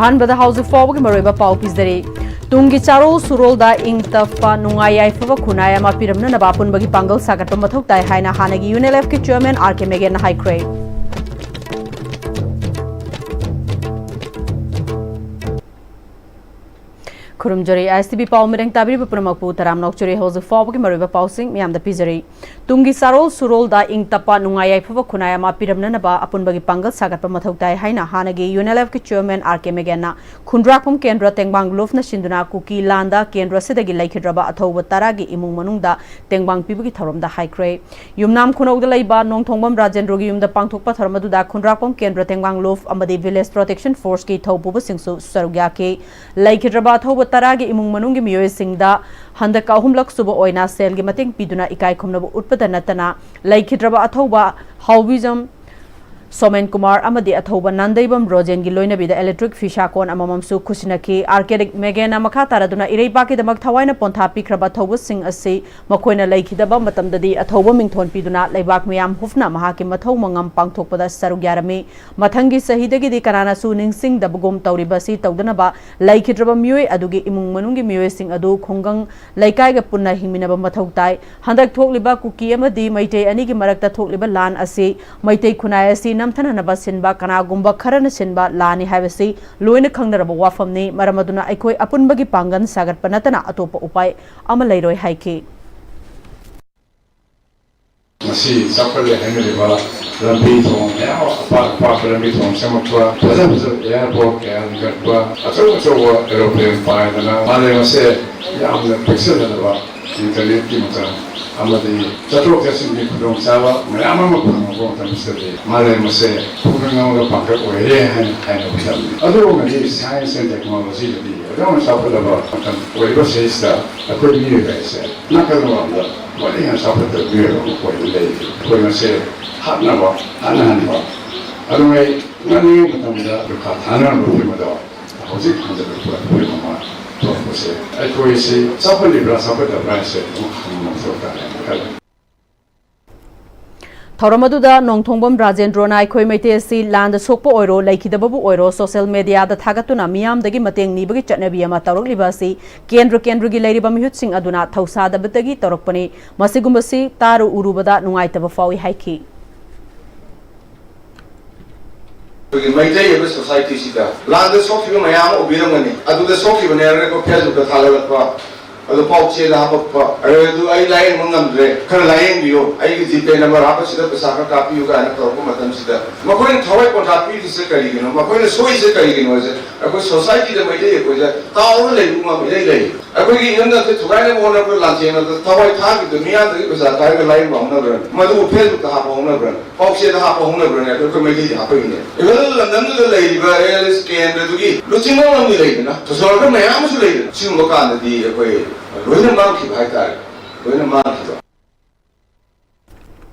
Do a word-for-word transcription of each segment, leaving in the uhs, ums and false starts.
ꯑꯍꯥꯟꯕꯗ ꯍꯧꯖꯤꯛ ꯐꯥꯎꯕꯒꯤ ꯃꯔꯨꯑꯣꯏꯕ ꯄꯥꯎ ꯄꯤꯖꯔꯤ꯫ ꯇꯨꯡꯒꯤ ꯆꯥꯔꯣꯜ ꯁꯨꯔꯣꯜꯗ ꯏꯪ ꯇꯞꯄ, ꯅꯨꯡꯉꯥꯏ ꯌꯥꯏꯐꯕ ꯈꯨꯟꯅꯥꯏ ꯑꯃ ꯄꯤꯔꯝꯅꯅꯕ ꯑꯄꯨꯟꯕꯒꯤ ꯄꯥꯡꯒꯜ ꯁꯥꯒꯠꯄ ꯃꯊꯧ ꯇꯥꯏ ꯍꯥꯏꯅ ꯍꯥꯟꯅꯒꯤ UNLFꯀꯤ ꯆꯤꯌꯔꯃꯦꯟ ꯑꯥꯔ ꯀꯦ ꯃꯦꯒꯦꯟꯅ ꯍꯥꯏꯈ꯭ꯔꯦ꯫ ꯈꯨꯔꯨꯝꯖꯔꯤ꯫ ISTV ꯄꯥꯎ ꯃꯤꯔꯦꯡ ꯇꯥꯕꯤꯔꯤꯕ ꯄꯨꯝꯅꯃꯛꯄꯨ ꯇꯔꯥꯝꯅ ꯑꯣꯛꯆꯔꯤ꯫ ꯍꯧꯖꯤꯛ ꯐꯥꯎꯕꯒꯤ ꯃꯔꯨꯑꯣꯏꯕ ꯄꯥꯎꯁꯤꯡ ꯃꯤꯌꯥꯝꯗ ꯄꯤꯖꯔꯤ꯫ ꯇꯨꯡꯒꯤ ꯆꯥꯔꯣꯜ ꯁꯨꯔꯣꯜꯗ ꯏꯪ ꯇꯞꯄ, ꯅꯨꯡꯉꯥꯏ ꯌꯥꯏꯐꯕ ꯈꯨꯟꯅꯥꯏ ꯑꯃ ꯄꯤꯔꯝꯅꯅꯕ ꯑꯄꯨꯟꯕꯒꯤ ꯄꯥꯡꯒꯜ ꯁꯥꯒꯠꯄ ꯃꯊꯧ ꯇꯥꯏ ꯍꯥꯏꯅ ꯍꯥꯟꯅꯒꯤ UNLFꯀꯤ ꯆꯤꯌꯔꯃꯦꯟ ꯑꯥꯔ ꯀꯦ ꯃꯦꯒꯦꯟꯅ ꯈꯨꯟꯗ꯭ꯔꯥꯛꯄꯝ ꯀꯦꯟꯗ꯭ꯔ ꯇꯦꯡꯕꯥꯡ ꯂꯨꯞꯅ ꯁꯤꯟꯗꯨꯅ ꯀꯨꯀꯤ ꯂꯥꯟꯗ ꯀꯦꯟꯗ꯭ꯔ ꯑꯁꯤꯗꯒꯤ ꯂꯩꯈꯤꯗ꯭ꯔꯕ ꯑꯊꯧꯕ ꯇꯔꯥꯒꯤ ꯏꯃꯨꯡ ꯃꯅꯨꯡꯗ ꯇꯦꯡꯕꯥꯡ ꯄꯤꯕꯒꯤ ꯊꯧꯔꯝꯗ ꯍꯥꯏꯈ꯭ꯔꯦ꯫ ꯌꯨꯝꯅꯥꯝ ꯈꯨꯅꯧꯗ ꯂꯩꯕ ꯅꯣꯡꯊꯣꯡꯕꯝ ꯔꯥꯖꯦꯟꯗ꯭ꯔꯣꯒꯤ ꯌꯨꯝꯗ ꯄꯥꯡꯊꯣꯛꯄ ꯊꯧꯔꯝ ꯑꯗꯨꯗ ꯈꯨꯟꯗ꯭ꯔꯥꯛꯄꯝ ꯀꯦꯟꯗ꯭ꯔ ꯇꯦꯡꯕꯥꯡ ꯂꯨꯞ ꯑꯃꯗꯤ Village Protection Forceꯀꯤ ꯊꯧꯄꯨꯕꯁꯤꯡꯁꯨ ꯁꯔꯨꯛ ꯌꯥꯈꯤ꯫ ꯂꯩꯈꯤꯗ꯭ꯔꯕ ꯑꯊꯧꯕ ꯇꯔꯥꯒꯤ ꯏꯃꯨꯡ ꯃꯅꯨꯡꯒꯤ ꯃꯤꯑꯣꯏꯁꯤꯡꯗ ꯍꯟꯗꯛꯀ ꯑꯍꯨꯝꯂꯛ ꯁꯨꯕ ꯑꯣꯏꯅ ꯁꯦꯜꯒꯤ ꯃꯇꯦꯡ ꯄꯤꯗꯨꯅ ꯏꯀꯥꯏ ꯈꯨꯝꯅꯕ ꯎꯠꯄꯗ ꯅꯠꯇꯅ, ꯂꯩꯈꯤꯗ꯭ꯔꯕ ꯑꯊꯧꯕ ꯍꯥꯎꯕꯤꯖꯝ ꯁꯣꯃꯦꯟ ꯀꯨꯃꯥꯔ ꯑꯃꯗꯤ ꯑꯊꯧꯕ ꯅꯥꯟꯗꯩꯕꯝ ꯔꯣꯖꯦꯟꯒꯤ ꯂꯣꯏꯅꯕꯤꯗ ꯏꯂꯦꯛꯇ꯭ꯔꯤꯛ ꯐꯤꯁꯥꯀꯣꯟ ꯑꯃꯃꯝꯁꯨ ꯈꯨꯠꯁꯤꯟꯅꯈꯤ꯫ ꯑꯥꯔ ꯀꯦ ꯃꯦꯒꯦꯟꯅ ꯃꯈꯥ ꯇꯥꯔꯗꯨꯅ ꯏꯔꯩꯕꯥꯛꯀꯤꯗꯃꯛ ꯊꯋꯥꯏꯅ ꯄꯣꯟꯊꯥ ꯄꯤꯈ꯭ꯔꯕ ꯑꯊꯧꯕꯁꯤꯡ ꯑꯁꯤ ꯃꯈꯣꯏꯅ ꯂꯩꯈꯤꯗꯕ ꯃꯇꯝꯗꯗꯤ ꯑꯊꯧꯕ ꯃꯤꯡꯊꯣꯟ ꯄꯤꯗꯨꯅ ꯂꯩꯕꯥꯛ ꯃꯤꯌꯥꯝ ꯍꯨꯞꯅ ꯃꯍꯥꯛꯀꯤ ꯃꯊꯧ ꯃꯉꯝ ꯄꯥꯡꯊꯣꯛꯄꯗ ꯁꯔꯨꯛ ꯌꯥꯔꯝꯃꯤ꯫ ꯃꯊꯪꯒꯤ ꯆꯍꯤꯗꯒꯤꯗꯤ ꯀꯅꯥꯅꯁꯨ ꯅꯤꯡꯁꯤꯡꯗꯕꯒꯨꯝ ꯇꯧꯔꯤꯕ ꯑꯁꯤ ꯇꯧꯗꯅꯕ ꯂꯩꯈꯤꯗ꯭ꯔꯕ ꯃꯤꯑꯣꯏ ꯑꯗꯨꯒꯤ ꯏꯃꯨꯡ ꯃꯅꯨꯡꯒꯤ ꯃꯤꯑꯣꯏꯁꯤꯡ ꯑꯗꯨ ꯈꯨꯡꯒꯪ ꯂꯩꯀꯥꯏꯒ ꯄꯨꯟꯅ ꯍꯤꯡꯃꯤꯟꯅꯕ ꯃꯊꯧ ꯇꯥꯏ꯫ ꯍꯟꯗꯛ ꯊꯣꯛꯂꯤꯕ ꯀꯨꯀꯤ ꯑꯃꯗꯤ ꯃꯩꯇꯩ ꯑꯅꯤꯒꯤ ꯃꯔꯛꯇ ꯊꯣꯛꯂꯤꯕ ꯂꯥꯟ ꯑꯁꯤ ꯃꯩꯇꯩ ꯈꯨꯟꯅꯥꯏ ꯑꯁꯤ ꯅꯝꯊꯅꯅꯕ ꯁꯤꯟꯕ ꯀꯅꯥꯒꯨꯝꯕ ꯈꯔꯅ ꯁꯤꯟꯕ ꯂꯥꯟꯅꯤ ꯍꯥꯏꯕꯁꯤ ꯂꯣꯏꯅ ꯈꯪꯅꯔꯕ ꯋꯥꯐꯝꯅꯤ꯫ ꯃꯔꯝ ꯑꯗꯨꯅ ꯑꯩꯈꯣꯏ ꯑꯄꯨꯟꯕꯒꯤ ꯄꯥꯡꯒꯜ ꯁꯥꯒꯠꯄ ꯅꯠꯇꯅ ꯑꯇꯣꯞꯄ ꯎꯄꯥꯏ ꯑꯃ ꯂꯩꯔꯣꯏ ꯍꯥꯏꯈꯤ꯫ ꯉꯁꯤ ꯆꯥꯎꯈꯠꯂꯦ ꯍꯥꯏꯅꯔꯤꯕ ꯂꯝꯕꯤ ꯊꯣꯡ ꯃꯌꯥꯝ ꯑꯃ, ꯑꯄꯥꯛ ꯑꯄꯥꯛꯄ ꯂꯝꯕꯤ ꯊꯣꯡ ꯁꯦꯝꯃꯛꯄ, ꯐꯖ ꯐꯖꯕ airport ꯀꯌꯥ ꯂꯤꯡꯈꯠꯄ, ꯑꯆꯧ ꯑꯆꯧꯕ aeroplane ꯄꯥꯏꯗꯅ ꯃꯥꯂꯦꯝ ꯑꯁꯦ ꯌꯥꯝꯅ ꯄꯤꯛꯁꯤꯜꯍꯜꯂꯕ internetꯀꯤ ꯃꯇꯝ ꯑꯃꯗꯤ ꯆꯠꯊꯣꯛ ꯆꯠꯁꯤꯟꯒꯤ ꯈꯨꯗꯣꯡꯆꯥꯕ ꯃꯌꯥꯝ ꯑꯃ ꯐꯪꯉꯛꯄ ꯃꯇꯝꯁꯤꯗꯗꯤ ꯃꯥꯂꯦꯝ ꯑꯁꯦ ꯈꯨꯡꯒꯪ ꯑꯃꯒ ꯄꯥꯡꯇꯛ ꯑꯣꯏꯔꯦ ꯍꯥꯏꯅ ꯍꯥꯏꯅꯕ ꯃꯇꯝꯅꯤ꯫ ꯑꯗꯨꯒꯨꯝꯕꯗꯤ science and technologyꯗꯗꯤ ꯑꯗꯨꯛ ꯌꯥꯝꯅ ꯆꯥꯎꯈꯠꯂꯕ ꯃꯇꯝ ꯑꯣꯏꯔꯤꯕ ꯁꯤꯗꯩꯁꯤꯗ ꯑꯩꯈꯣꯏ ꯃꯤꯑꯣꯏꯕ ꯍꯥꯏꯁꯦ ꯅꯥꯀꯜ ꯑꯃꯔꯣꯝꯗ ꯈ꯭ꯋꯥꯏꯗꯒꯤ ꯍꯦꯟꯅ ꯆꯥꯎꯈꯠꯇꯕ ꯃꯤꯑꯣꯏꯕ ꯑꯃ ꯑꯣꯏꯅ ꯂꯩꯔꯤ꯫ ꯑꯩꯈꯣꯏ ꯃꯁꯦ ꯍꯥꯠꯅꯕ, ꯍꯥꯠꯅꯍꯟꯕ, ꯑꯗꯨꯉꯩ ꯉꯜꯂꯤꯉꯩ ꯃꯇꯝꯗ ꯗꯨꯈꯥ ꯊꯥꯅꯔꯝꯕ ꯐꯤꯕꯝ ꯑꯗꯣ ꯍꯧꯖꯤꯛ ꯍꯟꯗꯛ ꯐꯤꯕꯝ ꯑꯃ ꯊꯣꯛꯄꯁꯦ ꯑꯩꯈꯣꯏꯁꯤ ꯆꯥꯎꯈꯠꯂꯤꯕ꯭ꯔꯥ ꯆꯥꯎꯈꯠꯇꯕ꯭ꯔꯥ ꯍꯥꯏꯁꯦ ꯑꯃꯨꯛ ꯍꯪꯕ ꯃꯊꯧ ꯇꯥꯔꯦꯅ ꯈꯜꯂꯤ꯫ ꯊꯧꯔꯝ ꯑꯗꯨꯗ ꯅꯣꯡꯊꯣꯡꯕꯝ ꯔꯥꯖꯦꯟꯗ꯭ꯔꯣꯅ ꯑꯩꯈꯣꯏ ꯃꯩꯇꯩ ꯑꯁꯤ ꯂꯥꯟꯗ ꯁꯣꯛꯄ ꯑꯣꯏꯔꯣ, ꯂꯩꯈꯤꯗꯕꯕꯨ ꯑꯣꯏꯔꯣ, ꯁꯣꯁꯤꯌꯦꯜ ꯃꯦꯗꯤꯌꯥꯗ ꯊꯥꯒꯠꯇꯨꯅ ꯃꯤꯌꯥꯝꯗꯒꯤ ꯃꯇꯦꯡ ꯅꯤꯕꯒꯤ ꯆꯠꯅꯕꯤ ꯑꯃ ꯇꯧꯔꯛꯂꯤꯕ ꯑꯁꯤ ꯀꯦꯟꯗ꯭ꯔ ꯀꯦꯟꯗ꯭ꯔꯒꯤ ꯂꯩꯔꯤꯕ ꯃꯤꯍꯨꯠꯁꯤꯡ ꯑꯗꯨꯅ ꯊꯧꯁꯥꯗꯕꯗꯒꯤ ꯇꯧꯔꯛꯄꯅꯤ꯫ ꯃꯁꯤꯒꯨꯝꯕꯁꯤ ꯇꯥꯔꯨ ꯎꯔꯨꯕꯗ ꯅꯨꯡꯉꯥꯏꯇꯕ ꯐꯥꯎꯏ ꯍꯥꯏꯈꯤ꯫ ꯑꯩꯈꯣꯏꯒꯤ ꯃꯩꯇꯩ ꯑꯣꯏꯕ ꯁꯣꯁꯥꯏꯇꯤꯁꯤꯗ ꯂꯥꯟꯗ ꯁꯣꯛꯈꯤꯕ ꯃꯌꯥꯝ ꯑꯃ ꯎꯕꯤꯔꯝꯒꯅꯤ꯫ ꯑꯗꯨꯗ ꯁꯣꯛꯈꯤꯕꯅꯦ ꯍꯥꯏꯔꯒ ꯐꯦꯁꯕꯨꯛꯇ ꯊꯥꯒꯠꯂꯛꯄ, ꯑꯗꯨ ꯄꯥꯎ ꯆꯦꯗ ꯍꯥꯞꯄꯛꯄ, ꯑꯗꯨ ꯑꯩ ꯂꯥꯏꯌꯦꯡꯕ ꯉꯝꯗ꯭ꯔꯦ, ꯈꯔ ꯂꯥꯏꯌꯦꯡꯕꯤꯌꯨ, ꯑꯩꯒꯤ ꯖꯤꯄꯦ ꯅꯝꯕꯔ ꯍꯥꯞꯄꯁꯤꯗ ꯄꯩꯁꯥ ꯈꯔ ꯀꯥꯞꯄꯤꯌꯨ ꯀꯥꯏꯅ ꯇꯧꯔꯛꯄ ꯃꯇꯝꯁꯤꯗ ꯃꯈꯣꯏꯅ ꯊꯋꯥꯏ ꯄꯣꯟꯊꯥ ꯄꯤꯔꯤꯁꯦ ꯀꯔꯤꯒꯤꯅꯣ? ꯃꯈꯣꯏꯅ ꯁꯣꯏꯔꯤꯁꯦ ꯀꯔꯤꯒꯤꯅꯣ ꯍꯥꯏꯁꯦ ꯑꯩꯈꯣꯏ ꯁꯣꯁꯥꯏꯇꯤꯗ ꯃꯩꯇꯩ ꯑꯩꯈꯣꯏꯁꯦ ꯇꯥꯎꯔꯒ ꯂꯩꯕ ꯑꯃ ꯏꯔꯩ ꯂꯩ꯫ ꯑꯩꯈꯣꯏꯒꯤ ꯏꯔꯝꯗꯝꯁꯦ ꯊꯨꯒꯥꯏꯅꯕ ꯍꯣꯠꯅꯕꯗ, ꯂꯥꯟꯊꯦꯡꯅꯕꯗ ꯊꯋꯥꯏ ꯊꯥꯈꯤꯕꯗ ꯃꯤꯌꯥꯝꯗꯒꯤ ꯄꯩꯁꯥ ꯈꯥꯏꯔꯒ ꯂꯥꯏꯌꯦꯡꯕ ꯍꯧꯅꯕ꯭ꯔꯥ? ꯃꯗꯨꯕꯨ ꯐꯦꯁꯕꯨꯛꯇ ꯍꯥꯞꯄ ꯍꯧꯅꯕ꯭ꯔꯥ? ꯄꯥꯎꯆꯦꯗ ꯍꯥꯞꯄ ꯍꯧꯅꯕ꯭ꯔꯥꯅꯦ? ꯑꯗꯣ ꯑꯩꯈꯣꯏ ꯃꯩꯇꯩꯗꯤ ꯍꯥꯞꯄꯛꯏꯅꯦ꯫ ꯏꯚꯟ ꯂꯝꯗꯝꯗꯨꯗ ꯂꯩꯔꯤꯕ ꯑꯦ ꯑꯦꯜ ꯑꯦꯁ ꯀꯦꯟꯗ꯭ꯔꯗꯨꯒꯤ ꯂꯨꯆꯤꯡꯕ ꯑꯃꯗꯤ ꯂꯩꯗꯅ, ꯁꯣꯁꯤꯌꯣꯂꯣꯖꯤ ꯃꯌꯥꯝ ꯑꯃꯁꯨ ꯂꯩꯗꯅ, ꯁꯤꯒꯨꯝꯕ ꯀꯥꯟꯗꯗꯤ ꯑꯩꯈꯣꯏ ꯂꯣꯏꯅ ꯃꯥꯡꯈꯤꯕ ꯍꯥꯏꯇꯥꯔꯦ, ꯂꯣꯏꯅ ꯃꯥꯡꯈꯤꯕ꯫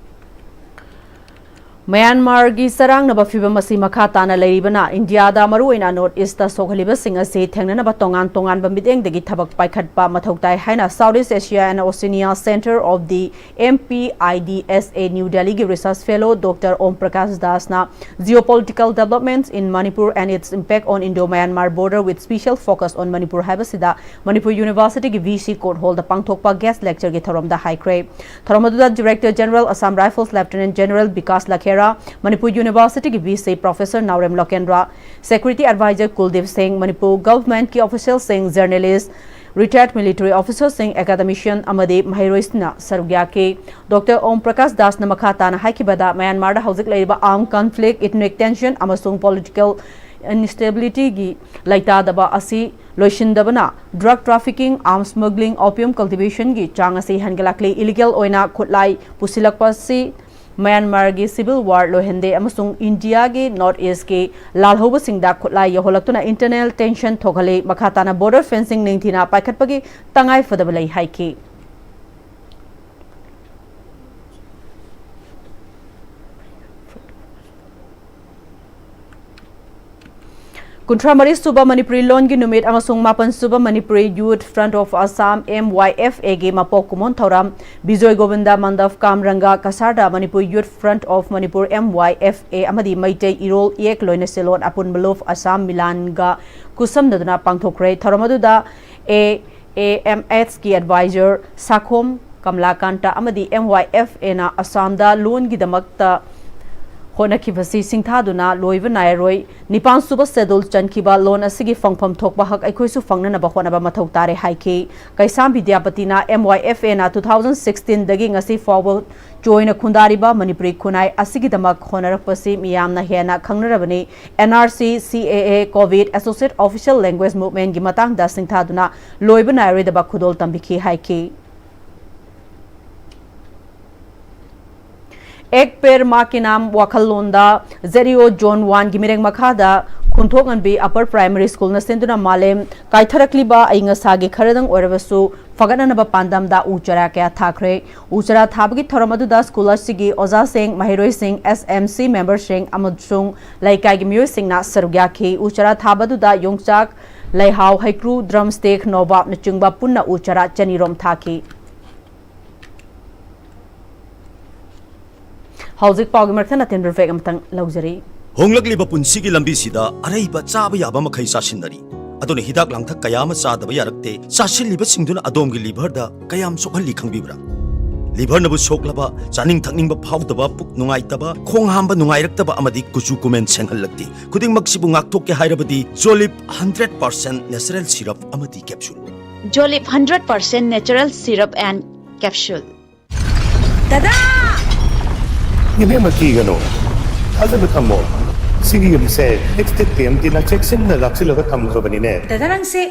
ꯃ꯭ꯌꯥꯟꯃꯥꯔꯒꯤ ꯆꯔꯥꯡꯅꯕ ꯐꯤꯚꯝ ꯑꯁꯤ ꯃꯈꯥ ꯇꯥꯅ ꯂꯩꯔꯤꯕꯅ ꯏꯟꯗꯤꯌꯥꯗ ꯃꯔꯨꯑꯣꯏꯅ ꯅꯣꯔꯠ ꯏꯁꯇ ꯁꯣꯛꯍꯜꯂꯤꯕꯁꯤꯡ ꯑꯁꯤ ꯊꯦꯡꯅꯅꯕ ꯇꯣꯉꯥꯟ ꯇꯣꯉꯥꯟꯕ ꯃꯤꯠꯌꯦꯡꯗꯒꯤ ꯊꯕꯛ ꯄꯥꯏꯈꯠꯄ ꯃꯊꯧ ꯇꯥꯏ ꯍꯥꯏꯅ South East Asia and Oceania Center of the M P I D S A New Delhi ꯒꯤ research fellow Doctor Om Prakash Das ꯅ Geopolitical Developments in Manipur and Its Impact on Indo-Myanmar Border with Special Focus on Manipur ꯍꯥꯏꯕꯁꯤꯗ ꯃꯅꯤꯄꯨꯔ ꯌꯨꯅꯤꯚꯔꯁꯤꯇꯤꯒꯤ V C Court Hall ꯗ ꯄꯥꯡꯊꯣꯛꯄ guest lecture ꯒꯤ ꯊꯧꯔꯝꯗ ꯍꯥꯏꯈ꯭ꯔꯦ꯫ ꯊꯧꯔꯝ ꯑꯗꯨꯗ Director General Assam Rifles Lieutenant General Bikash Lakhera, Manipur ꯌꯨꯅꯤꯚꯔꯁꯤꯇꯤꯒꯤ V C Professor ꯅꯥꯎꯔꯦꯝ ꯂꯣꯀꯦꯟꯗ꯭ꯔ, Security Advisor ꯀꯨꯜꯗꯤꯞ ꯁꯤꯡ, ꯃꯅꯤꯄꯨꯔ government ꯀꯤ official ꯁꯤꯡ, journalist, retired military officer ꯁꯤꯡ, academician ꯑꯃꯗꯤ ꯃꯍꯩꯔꯣꯏꯁꯤꯡꯅ ꯁꯔꯨꯛ ꯌꯥꯈꯤ꯫ ꯗꯣꯛꯇꯔ ꯑꯣꯝ ꯄ꯭ꯔꯀꯥꯁ ꯗꯥꯁꯅ ꯃꯈꯥ ꯇꯥꯅ ꯍꯥꯏꯈꯤꯕꯗ, ꯃ꯭ꯌꯥꯟꯃꯥꯔꯗ ꯍꯧꯖꯤꯛ ꯂꯩꯔꯤꯕ armed conflict, ethnic tension ꯑꯃꯁꯨꯡ political instability ꯒꯤ ꯂꯩꯇꯥꯗꯕ ꯑꯁꯤ ꯂꯣꯏꯁꯤꯟꯗꯕꯅ drug trafficking, arms smuggling, opium cultivation ꯒꯤ ꯆꯥꯡ ꯑꯁꯤ ꯍꯦꯟꯒꯠꯂꯛꯂꯤ꯫ Illegal ꯑꯣꯏꯅ ꯈꯨꯠꯂꯥꯏ ꯄꯨꯁꯤꯜꯂꯛꯄ ꯑꯁꯤ ꯃ꯭ꯌꯥꯟꯃꯥꯔꯒꯤ civil war ꯂꯣꯏꯍꯟꯗꯦ ꯑꯃꯁꯨꯡ ꯏꯟꯗꯤꯌꯥꯒꯤ North East ꯀꯤ ꯂꯥꯜꯍꯧꯕꯁꯤꯡꯗ ꯈꯨꯠꯂꯥꯏ ꯌꯧꯍꯜꯂꯛꯇꯨꯅ internal tension ꯊꯣꯛꯍꯜꯂꯤ꯫ ꯃꯈꯥ ꯇꯥꯅ border fencing ꯅꯤꯡꯊꯤꯅ ꯄꯥꯏꯈꯠꯄꯒꯤ ꯇꯉꯥꯏ ꯐꯗꯕ ꯂꯩ ꯍꯥꯏꯈꯤ꯫ ꯀꯨꯟꯊ꯭ꯔꯥ ꯃꯔꯤ ꯁꯨꯕ ꯃꯅꯤꯄꯨꯔꯤ ꯂꯣꯟꯒꯤ ꯅꯨꯃꯤꯠ ꯑꯃꯁꯨꯡ ꯃꯥꯄꯟ ꯁꯨꯕ Manipuri Youth Front of Assam, M Y F A, ꯒꯤ ꯃꯄꯣꯛ ꯀꯨꯝꯑꯣꯟ ꯊꯧꯔꯝ Bijoy Govinda ꯃꯟꯗꯞ, ꯀꯥꯝꯔꯪꯒ, ꯀꯁꯥꯔꯗ Manipur Youth Front of Manipur, M Y F A, ꯑꯃꯗꯤ ꯃꯩꯇꯩ ꯏꯔꯣꯜ ꯏꯌꯦꯛ ꯂꯣꯏꯅ ꯁꯦꯂꯣꯟ ꯑꯄꯨꯟꯕ ꯂꯨꯞ ꯑꯁꯥꯝ ꯃꯤꯂꯥꯟꯒ ꯈꯨꯠꯁꯝꯅꯗꯨꯅ ꯄꯥꯡꯊꯣꯛꯈ꯭ꯔꯦ꯫ ꯊꯧꯔꯝ ꯑꯗꯨꯗ A A M H ꯀꯤ advisor ꯁꯥꯈꯣꯝ ꯀꯃꯂꯥꯀꯥꯟꯇ ꯑꯃꯗꯤ M Y F A ꯅ ꯑꯁꯥꯝꯗ ꯂꯣꯟꯒꯤꯗꯃꯛꯇ ꯍꯣꯠꯅꯈꯤꯕꯁꯤ ꯁꯤꯡꯊꯥꯗꯨꯅ ꯂꯣꯏꯕ ꯅꯥꯏꯔꯔꯣꯏ꯫ ꯅꯤꯄꯥꯟ ꯁꯨꯕ schedule ꯆꯟꯈꯤꯕ ꯂꯣꯟ ꯑꯁꯤꯒꯤ ꯐꯪꯐꯝ ꯊꯣꯛꯄ ꯍꯛ ꯑꯩꯈꯣꯏꯁꯨ ꯐꯪꯅꯅꯕ ꯍꯣꯠꯅꯕ ꯃꯊꯧ ꯇꯥꯔꯦ ꯍꯥꯏꯈꯤ꯫ ꯀꯩꯁꯥꯝ ꯕꯤꯗ꯭ꯌꯥꯄꯇꯤꯅ M Y F A ꯅ two thousand sixteen ꯗꯒꯤ ꯉꯁꯤ ꯐꯥꯎꯕ ꯆꯣꯏꯅ ꯈꯨꯟꯗꯥꯔꯤꯕ ꯃꯅꯤꯄꯨꯔꯤ ꯈꯨꯟꯅꯥꯏ ꯑꯁꯤꯒꯤꯗꯃꯛ ꯍꯣꯠꯅꯔꯛꯄꯁꯤ ꯃꯤꯌꯥꯝꯅ ꯍꯦꯟꯅ ꯈꯪꯅꯔꯕꯅꯤ꯫ N R C, C A A, COVID, Associate Official Language Movement ꯀꯤ ꯃꯇꯥꯡꯗ ꯁꯤꯡꯊꯥꯗꯨꯅ ꯂꯣꯏꯕ ꯅꯥꯏꯔꯣꯏꯗꯕ ꯈꯨꯗꯣꯜ ꯇꯝꯕꯤꯈꯤ ꯍꯥꯏꯈꯤ꯫ ꯑꯦꯛ ꯄꯦꯔ ꯃꯥ ꯀꯤ ꯅꯥꯝ ꯋꯥꯈꯜꯂꯣꯟꯗ Z E O Zone one ꯒꯤ ꯃꯤꯔꯦꯡ ꯃꯈꯥꯗ ꯈꯣꯟꯊꯣꯛ ꯉꯟꯕꯤ Upper Primary School ꯅ ꯁꯤꯟꯗꯨꯅ ꯃꯥꯂꯦꯝ ꯀꯥꯏꯊꯔꯛꯂꯤꯕ ꯑꯏꯪ ꯑꯁꯥꯒꯤ ꯈꯔꯗꯪ ꯑꯣꯏꯔꯕꯁꯨ ꯐꯒꯠꯅꯅꯕ ꯄꯥꯟꯗꯝꯗ ꯎ ꯆꯥꯔꯥ ꯀꯌꯥ ꯊꯥꯈ꯭ꯔꯦ꯫ ꯎ ꯆꯥꯔꯥ ꯊꯥꯕꯒꯤ ꯊꯧꯔꯝ ꯑꯗꯨꯗ school ꯑꯁꯤꯒꯤ ꯑꯣꯖꯥꯁꯤꯡ, ꯃꯍꯩꯔꯣꯏꯁꯤꯡ, S M C member ꯁꯤꯡ ꯑꯃꯁꯨꯡ ꯂꯩꯀꯥꯏꯒꯤ ꯃꯤꯑꯣꯏꯁꯤꯡꯅ ꯁꯔꯨꯛ ꯌꯥꯈꯤ꯫ ꯎ ꯆꯥꯔꯥ ꯊꯥꯕ ꯑꯗꯨꯗ ꯌꯣꯡꯆꯥꯛ, ꯂꯩꯍꯥꯎ, ꯍꯩꯀ꯭ꯔꯨ, drumstick, ꯅꯣꯕꯥꯞꯅꯆꯤꯡꯕ ꯄꯨꯟꯅ ꯎ ꯆꯥꯔꯥ ꯆꯅꯤꯔꯣꯝ ꯊꯥꯈꯤ꯫ ꯍꯧꯖꯤꯛ ꯄꯥꯎꯒꯤ ꯃꯔꯛꯇ ꯅꯇꯦꯟ ꯕ꯭ꯔꯦꯛ ꯑꯃꯇꯪ ꯂꯧꯖꯔꯤ꯫ ꯍꯣꯡꯂꯛꯂꯤꯕ ꯄꯨꯟꯁꯤꯒꯤ ꯂꯝꯕꯤꯁꯤꯗ ꯑꯔꯩꯕ ꯆꯥꯕ ꯌꯥꯕ ꯃꯈꯩ ꯆꯥꯁꯤꯟꯅꯔꯤ꯫ ꯑꯗꯨꯅ ꯍꯤꯗꯥꯛ ꯂꯥꯡꯊꯛ ꯀꯌꯥ ꯑꯃ ꯆꯥꯗꯕ ꯌꯥꯔꯛꯇꯦ꯫ ꯆꯥꯁꯤꯜꯂꯤꯕꯁꯤꯡꯗꯨꯅ ꯑꯗꯣꯝꯒꯤ liver ꯗ ꯀꯌꯥꯝ ꯁꯣꯛꯍꯜꯂꯤ ꯈꯪꯕꯤꯕ꯭ꯔꯥ? Liver ꯅꯕꯨ ꯁꯣꯛꯂꯕ, ꯆꯥꯅꯤꯡ ꯊꯛꯅꯤꯡꯕ ꯐꯥꯎꯗꯕ, ꯄꯨꯛ ꯅꯨꯡꯉꯥꯏꯇꯕ, ꯈꯣꯡ ꯍꯥꯝꯕ ꯅꯨꯡꯉꯥꯏꯔꯛꯇꯕ ꯑꯃꯗꯤ ꯀꯨꯆꯨ ꯀꯨꯃꯦꯟ ꯁꯦꯡꯍꯜꯂꯛꯇꯦ꯫ ꯈꯨꯗꯤꯡꯃꯛꯁꯤꯕꯨ ꯉꯥꯛꯊꯣꯛꯀꯦ ꯍꯥꯏꯔꯕꯗꯤ Jolip hundred percent natural syrup ꯑꯃꯗꯤ capsule꯫ Jolip hundred percent natural syrup and capsule꯫ ꯗꯗꯥ! ꯏꯕꯦꯝꯃ, ꯀꯤꯒꯅꯨ꯫ ꯊꯥꯖꯕ ꯊꯝꯃꯣ꯫ ꯁꯤꯒꯤ ꯌꯨꯝꯁꯦ Exit P M T ꯅ ꯆꯦꯛꯁꯤꯟꯅ ꯂꯥꯛꯁꯤꯜꯂꯒ ꯊꯝꯈ꯭ꯔꯕꯅꯤꯅꯦ꯫ ꯗꯗꯥ, ꯅꯪꯁꯦ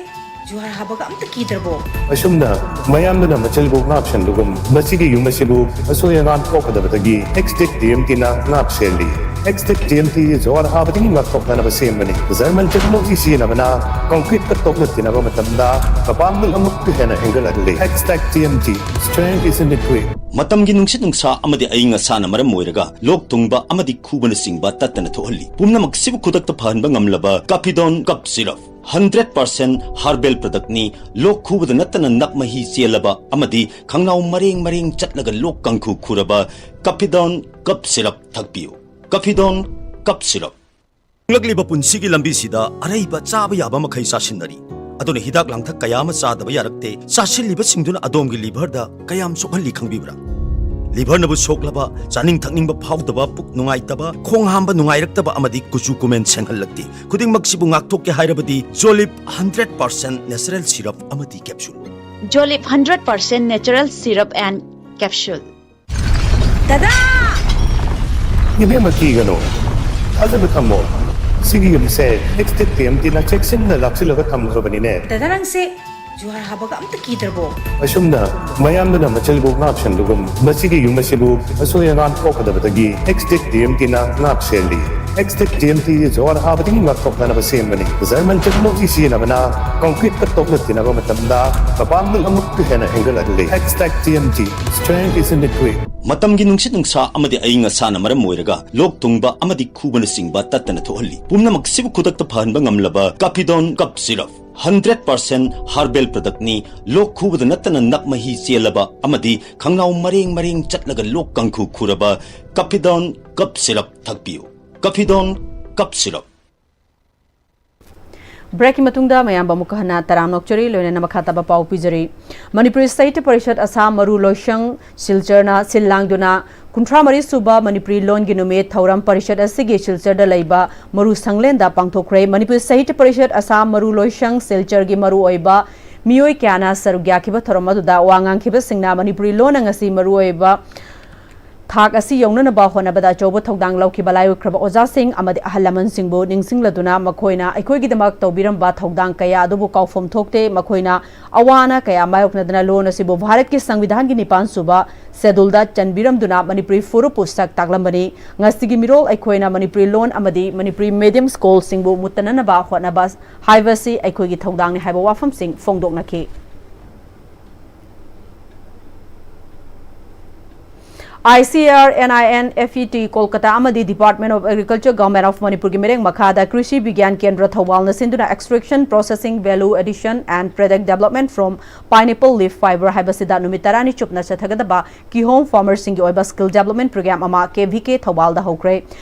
ꯖꯨꯍꯥꯔ ꯍꯥꯕꯒ ꯑꯝꯇ ꯀꯤꯗ꯭ꯔꯕꯣ? ꯑꯁꯨꯝꯅ ꯃꯌꯥꯝꯗꯨꯅ ꯃꯆꯤꯜꯕꯨ ꯉꯥꯛ ꯁꯦꯟꯕꯒꯨꯝ ꯃꯁꯤꯒꯤ ꯌꯨꯝ ꯑꯁꯤꯕꯨ ꯑꯁꯣꯏ ꯑꯉꯥꯝ ꯊꯣꯛꯀꯗꯕꯗꯒꯤ ꯑꯦꯛꯁꯇꯦꯛ ꯇꯤ ꯑꯦꯝ ꯇꯤꯅ ꯉꯥꯛ ꯁꯦꯜꯂꯤ꯫ ꯑꯦꯛꯁꯇꯦꯛ ꯇꯤ ꯑꯦꯝ ꯇꯤ ꯖꯨꯍꯥꯔ ꯍꯥꯕꯗꯒꯤ ꯉꯥꯛꯊꯣꯛꯅꯅꯕ ꯁꯦꯝꯕꯅꯤ꯫ ꯖꯔꯃꯟ ꯇꯦꯛꯅꯣꯂꯣꯖꯤ ꯁꯤꯖꯤꯟꯅꯕꯅ ꯀꯪꯀ꯭ꯔꯤꯠꯀ ꯇꯣꯛꯅ ꯇꯤꯟꯅꯕ ꯃꯇꯝꯗ ꯃꯄꯥꯡꯒꯜ ꯑꯃꯨꯛꯀ ꯍꯦꯟꯅ ꯍꯦꯟꯒꯠꯍꯜꯂꯤ꯫ Xtech T M T, strength is in the grit. ꯃꯇꯝꯒꯤ ꯅꯨꯡꯁꯤꯠ ꯅꯨꯡꯁꯥ ꯑꯃꯗꯤ ꯑꯏꯪ ꯑꯁꯥꯅ ꯃꯔꯝ ꯑꯣꯏꯔꯒ ꯂꯣꯛ ꯊꯨꯡꯕ ꯑꯃꯗꯤ ꯈꯨꯕꯅꯆꯤꯡꯕ ꯇꯠꯇꯅ ꯊꯣꯛꯍꯜꯂꯤ꯫ ꯄꯨꯝꯅꯃꯛꯁꯤꯕꯨ ꯈꯨꯗꯛꯇ ꯐꯍꯟꯕ ꯉꯝꯂꯕ ꯀꯥꯐꯤꯗꯣꯟ ꯀꯞ ꯁꯤꯔꯞ, ꯍꯟꯗ꯭ꯔꯦꯠ ꯄꯥꯔꯁꯦꯟ ꯍꯥꯔꯕꯦꯜ ꯄ꯭ꯔꯗꯛꯅꯤ꯫ ꯂꯣꯛ ꯈꯨꯕꯗ ꯅꯠꯇꯅ ꯅꯞ ꯃꯍꯤ ꯆꯦꯜꯂꯕ ꯑꯃꯗꯤ ꯈꯪꯅꯥꯎ ꯃꯔꯦꯡ ꯃꯔꯦꯡ ꯆꯠꯂꯒ ꯂꯣꯛ ꯀꯥꯡꯈꯨ ꯈꯨꯔꯕ ꯀꯥꯐꯤꯗꯣꯟ ꯀꯞ ꯁꯤꯔꯞ ꯊꯛꯄꯤꯌꯨ꯫ ꯀꯥꯐꯤꯗꯣꯟ ꯀꯞ ꯁꯤꯔꯞ꯫ ꯍꯤꯡꯂꯛꯂꯤꯕ ꯄꯨꯟꯁꯤꯒꯤ ꯂꯝꯕꯤꯁꯤꯗ ꯑꯔꯩꯕ ꯆꯥꯕ ꯌꯥꯕ ꯃꯈꯩ ꯆꯥꯁꯤꯟꯅꯔꯤ꯫ ꯑꯗꯨꯅ ꯍꯤꯗꯥꯛ ꯂꯥꯡꯊꯛ ꯀꯌꯥ ꯑꯃ ꯆꯥꯗꯕ ꯌꯥꯔꯛꯇꯦ꯫ ꯆꯥꯁꯤꯜꯂꯤꯕꯁꯤꯡꯗꯨꯅ ꯑꯗꯣꯝꯒꯤ ꯂꯤꯚꯔꯗ ꯀꯌꯥꯝ ꯁꯣꯛꯍꯜꯂꯤ ꯈꯪꯕꯤꯕ꯭ꯔꯥ? ꯂꯤꯚꯔꯅꯕꯨ ꯁꯣꯛꯂꯕ, ꯆꯥꯅꯤꯡ ꯊꯛꯅꯤꯡꯕ ꯐꯥꯎꯗꯕ, ꯄꯨꯛ ꯅꯨꯡꯉꯥꯏꯇꯕ, ꯈꯣꯡ ꯍꯥꯝꯕ ꯅꯨꯡꯉꯥꯏꯔꯛꯇꯕ ꯑꯃꯗꯤ ꯀꯨꯆꯨ ꯀꯨꯃꯦꯟ ꯁꯦꯡꯍꯜꯂꯛꯇꯦ꯫ ꯈꯨꯗꯤꯡꯃꯛꯁꯤꯕꯨ ꯉꯥꯛꯊꯣꯛꯀꯦ ꯍꯥꯏꯔꯕꯗꯤ ꯖꯣꯂꯤꯞ ꯍꯟꯗ꯭ꯔꯦꯠ ꯄꯥꯔꯁꯦꯟ ꯅꯦꯆꯔꯦꯜ ꯁꯤꯔꯞ ꯑꯃꯗꯤ capsule. Jolip hundred percent natural syrup and capsule. ꯗꯗꯥ! ꯏꯕꯦꯝꯃ, ꯀꯤꯒꯅꯨ, ꯊꯥꯖꯕ ꯊꯝꯃꯣ꯫ ꯁꯤꯒꯤ ꯌꯨꯝꯁꯦ ꯑꯦꯛꯁꯇꯦꯛ ꯇꯤ ꯑꯦꯝ ꯇꯤꯅ ꯆꯦꯛꯁꯤꯟꯅ ꯂꯥꯛꯁꯤꯜꯂꯒ ꯊꯝꯈ꯭ꯔꯕꯅꯤꯅꯦ꯫ ꯗꯗꯥ, ꯅꯪꯁꯦ ꯖꯨꯍꯥꯔ ꯍꯥꯕꯒ ꯑꯝꯇ ꯀꯤꯗ꯭ꯔꯕꯣ? ꯑꯁꯨꯝꯅ ꯃꯌꯥꯝꯗꯨꯅ ꯃꯆꯤꯜꯕꯨ ꯉꯥꯛ ꯁꯦꯟꯕꯒꯨꯝ ꯃꯁꯤꯒꯤ ꯌꯨꯝ ꯑꯁꯤꯕꯨ ꯑꯁꯣꯏ ꯑꯉꯥꯝ ꯊꯣꯛꯀꯗꯕꯗꯒꯤ ꯑꯦꯛꯁꯇꯦꯛ ꯇꯤ ꯑꯦꯝ ꯇꯤꯅ ꯉꯥꯛ ꯁꯦꯜꯂꯤ꯫ ꯑꯦꯛꯁꯇꯦꯛ ꯇꯤ ꯑꯦꯝ ꯇꯤ ꯖꯨꯍꯥꯔ ꯍꯥꯕꯗꯒꯤ ꯉꯥꯛꯊꯣꯛꯅꯅꯕ ꯁꯦꯝꯕꯅꯤ꯫ ꯖꯔꯃꯟ ꯇꯦꯛꯅꯣꯂꯣꯖꯤ ꯁꯤꯖꯤꯟꯅꯕꯅ ꯀꯪꯀ꯭ꯔꯤꯠꯀ ꯇꯣꯛꯅ ꯇꯤꯟꯅꯕ ꯃꯇꯝꯗ ꯃꯄꯥꯡꯒꯜ ꯑꯃꯨꯛꯀ ꯍꯦꯟꯅ ꯍꯦꯟꯒꯠꯍꯜꯂꯤ꯫ Xtech T M T, strength is in the grit. ꯃꯇꯝꯒꯤ ꯅꯨꯡꯁꯤꯠ ꯅꯨꯡꯁꯥ ꯑꯃꯗꯤ ꯑꯏꯪ ꯑꯁꯥꯅ ꯃꯔꯝ ꯑꯣꯏꯔꯒ ꯂꯣꯛ ꯊꯨꯡꯕ ꯑꯃꯗꯤ ꯈꯨꯕꯅꯆꯤꯡꯕ ꯇꯠꯇꯅ ꯊꯣꯛꯍꯜꯂꯤ꯫ ꯄꯨꯝꯅꯃꯛꯁꯤꯕꯨ ꯈꯨꯗꯛꯇ ꯐꯍꯟꯕ ꯉꯝꯂꯕ ꯀꯥꯐꯤꯗꯣꯟ ꯀꯞ ꯁꯤꯔꯞ, ꯍꯟꯗ꯭ꯔꯦꯠ ꯄꯥꯔꯁꯦꯟ ꯍꯥꯔꯕꯦꯜ ꯄ꯭ꯔꯗꯛꯅꯤ꯫ ꯂꯣꯛ ꯈꯨꯕꯗ ꯅꯠꯇꯅ ꯅꯞ ꯃꯍꯤ ꯆꯦꯜꯂꯕ ꯑꯃꯗꯤ ꯈꯪꯅꯥꯎ ꯃꯔꯦꯡ ꯃꯔꯦꯡ ꯆꯠꯂꯒ ꯂꯣꯛ ꯀꯥꯡꯈꯨ ꯈꯨꯔꯕ ꯀꯥꯐꯤꯗꯣꯟ ꯀꯞ ꯁꯤꯔꯞ ꯊꯛꯄꯤꯌꯨ꯫ ꯀꯥꯐꯤꯗꯣꯟ ꯀꯞ ꯁꯤꯔꯞ꯫ ꯕ꯭ꯔꯦꯛꯀꯤ ꯃꯇꯨꯡꯗ ꯃꯌꯥꯝꯕꯨ ꯑꯃꯨꯛꯀ ꯍꯟꯅ ꯇꯔꯥꯝꯅ ꯑꯣꯛꯆꯔꯤ, ꯂꯣꯏꯅꯅ ꯃꯈꯥ ꯇꯥꯕ ꯄꯥꯎ ꯄꯤꯖꯔꯤ꯫ ꯃꯅꯤꯄꯨꯔꯤ ꯁꯥꯍꯤꯇ꯭ꯌ ꯄꯔꯤꯁꯠ ꯑꯁꯥꯝ ꯃꯔꯨ ꯂꯣꯏꯁꯪ ꯁꯤꯜꯆꯔꯅ ꯁꯤꯜ ꯂꯥꯡꯗꯨꯅ ꯀꯨꯟꯊ꯭ꯔꯥ ꯃꯔꯤ ꯁꯨꯕ ꯃꯅꯤꯄꯨꯔꯤ ꯂꯣꯟꯒꯤ ꯅꯨꯃꯤꯠ ꯊꯧꯔꯝ ꯄꯔꯤꯁꯠ ꯑꯁꯤꯒꯤ ꯁꯤꯜꯆꯔꯗ ꯂꯩꯕ ꯃꯔꯨ ꯁꯪꯂꯦꯟꯗ ꯄꯥꯡꯊꯣꯛꯈ꯭ꯔꯦ꯫ ꯃꯅꯤꯄꯨꯔ ꯁꯥꯍꯤꯇ꯭ꯌ ꯄꯔꯤꯁꯠ ꯑꯁꯥꯝ ꯃꯔꯨ ꯂꯣꯏꯁꯪ ꯁꯤꯜꯆꯔꯒꯤ ꯃꯔꯨꯑꯣꯏꯕ ꯃꯤꯑꯣꯏ ꯀꯌꯥꯅ ꯁꯔꯨꯛ ꯌꯥꯈꯤꯕ ꯊꯧꯔꯝ ꯑꯗꯨꯗ ꯋꯥ ꯉꯥꯡꯈꯤꯕꯁꯤꯡꯅ ꯃꯅꯤꯄꯨꯔꯤ ꯂꯣꯟꯅ ꯉꯁꯤ ꯃꯔꯨꯑꯣꯏꯕ ꯊꯥꯛ ꯑꯁꯤ ꯌꯧꯅꯅꯕ ꯍꯣꯠꯅꯕꯗ ꯑꯆꯧꯕ ꯊꯧꯗꯥꯡ ꯂꯧꯈꯤꯕ ꯂꯥꯏ ꯑꯣꯏꯈ꯭ꯔꯕ ꯑꯣꯖꯥꯁꯤꯡ ꯑꯃꯗꯤ ꯑꯍꯜ ꯂꯃꯟꯁꯤꯡꯕꯨ ꯅꯤꯡꯁꯤꯡꯂꯗꯨꯅ ꯃꯈꯣꯏꯅ ꯑꯩꯈꯣꯏꯒꯤꯗꯃꯛ ꯇꯧꯕꯤꯔꯝꯕ ꯊꯧꯗꯥꯡ ꯀꯌꯥ ꯑꯗꯨꯕꯨ ꯀꯥꯎꯐꯝ ꯊꯣꯛꯇꯦ꯫ ꯃꯈꯣꯏꯅ ꯑꯋꯥ ꯑꯅꯥ ꯀꯌꯥ ꯃꯥꯌꯣꯛꯅꯗꯨꯅ ꯂꯣꯟ ꯑꯁꯤꯕꯨ ꯚꯥꯔꯠꯀꯤ ꯁꯪꯕꯤꯙꯥꯟꯒꯤ ꯅꯤꯄꯥꯟ ꯁꯨꯕ ꯁꯦꯗꯨꯜꯗ ꯆꯟꯕꯤꯔꯝꯗꯨꯅ ꯃꯅꯤꯄꯨꯔꯤ ꯐꯨꯔꯨꯞꯄꯨ ꯁꯛ ꯇꯥꯛꯂꯝꯕꯅꯤ꯫ ꯉꯁꯤꯒꯤ ꯃꯤꯔꯣꯜ ꯑꯩꯈꯣꯏꯅ ꯃꯅꯤꯄꯨꯔꯤ ꯂꯣꯟ ꯑꯃꯗꯤ ꯃꯅꯤꯄꯨꯔꯤ ꯃꯦꯗꯤꯌꯝ ꯁ꯭ꯀꯨꯜꯁꯤꯡꯕꯨ ꯃꯨꯠꯇꯅꯅꯕ ꯍꯣꯠꯅꯕ ꯍꯥꯏꯕꯁꯤ ꯑꯩꯈꯣꯏꯒꯤ ꯊꯧꯗꯥꯡꯅꯤ ꯍꯥꯏꯕ ꯋꯥꯐꯝꯁꯤꯡ ꯐꯣꯡꯗꯣꯛꯅꯈꯤ꯫ I C R N I N F E T Kolkata ꯑꯃꯗꯤ Department of Agriculture, Government of ꯃꯅꯤꯄꯨꯔꯒꯤ ꯃꯤꯠꯌꯦꯡ ꯃꯈꯥꯗ ꯀ꯭ꯔꯤꯁꯤ ꯕꯤꯒ꯭ꯌꯥꯟ ꯀꯦꯟꯗ꯭ꯔ ꯊꯧꯕꯥꯜꯅ ꯁꯤꯟꯗꯨꯅ Extraction, Processing, Value Addition and Product Development from Pineapple Leaf Fiber ꯍꯥꯏꯕꯁꯤꯗ ꯅꯨꯃꯤꯠ ꯇꯔꯥꯅꯤ ꯆꯨꯞꯅ ꯆꯠꯊꯒꯗꯕ ꯀꯤꯍꯣꯝ ꯐꯥꯔꯃꯔꯁꯤꯡꯒꯤ ꯑꯣꯏꯕ ꯁ꯭ꯀꯤꯜ ꯗꯦꯕꯂꯞꯃꯦꯟ ꯄ꯭ꯔꯣꯒ꯭ꯔꯥꯝ ꯑꯃ K V K ꯊꯧꯕꯥꯜꯗ ꯍꯧꯈ꯭ꯔꯦ꯫